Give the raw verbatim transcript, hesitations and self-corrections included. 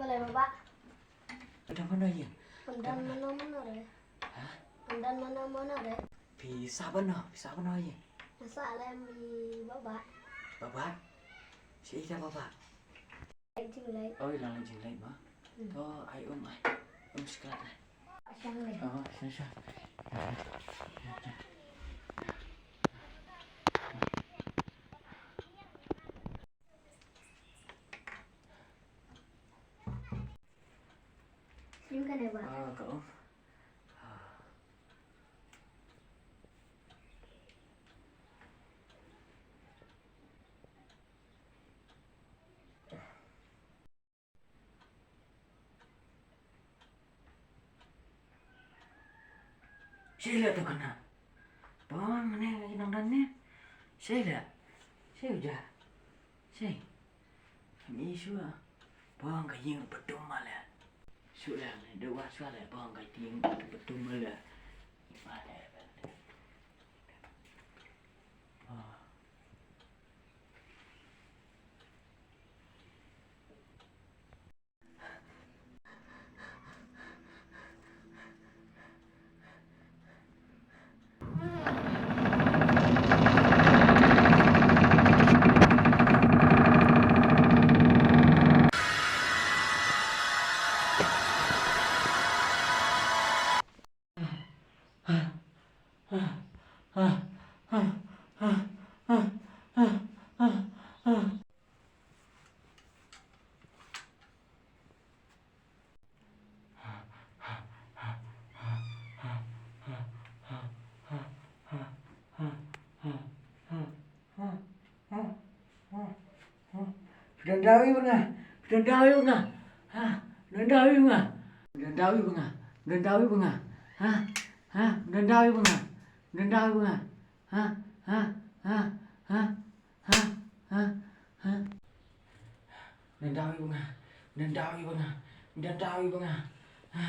Lai baba. Phi don mano ïing? Phi don mano mano re? Ha? Phi don mano mano re? Phi sah bano, phi sah bano ïing? Nga sah lem i baba. Baba? Shi ita baba? Ai jingleit. Oh, i long jingleit ma? Hmm. To ai um ai. Um shklat ai. Shang leh. Oh, shang shang. Sim ka ne ba? Ah, ka um. Shei la to kana. Bang ne nang dan ne. Shei la. Shei uja. Shei. Ni shua. Bang ka ïing betum male. Shua ne dewa shua le bang ka ïing betum male. Male. Ah. Phi don daw ïa nga. Phi don daw ïa nga. Ha, phi don daw ïa nga. Phi don daw ïa nga. Phi don daw ïa nga. Ha, ha, phi don daw ïa nga. Phi don daw ïa nga. Ha, ha, ha, ha. Ha, ha, ha. Nang daw ïa nga. Nang daw ïa nga. Nang daw ïa nga. Ha.